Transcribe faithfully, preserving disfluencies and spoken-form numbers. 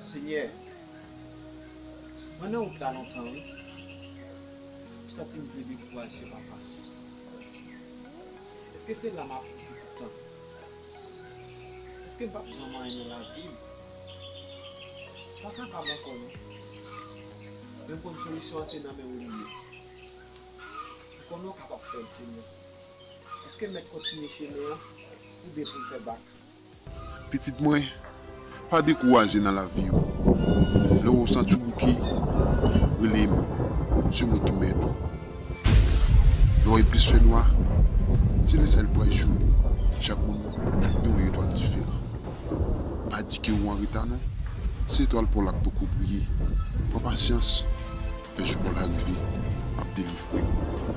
Senyè, mwen nan wout la lontan wi. M santi m vle dekouraje, papa. Èske se la m ap viv toutan? Èske m p ap janm anyen nan lavi m? Pa kapab ankò non. Men m konn solisyon an se nan men ou li ye. M konnen w kapab fè l, Senyè. Èske m mèt kontinye chemen an oubyen pou m fè bak? Pitit mwen, pa dekouraje nan lavi w. Lè w santi w bouke, rele m. Se mwen ki mèt ou. Lè w wè plis fè nwa, se lè sa l pral jou. Chak moun gen yon etwal diferan. Pa di ke ou anreta non. Se etwal pa w la k poko briye. Pran pasyans. Lè jou pa w la rive, m ap delivre w.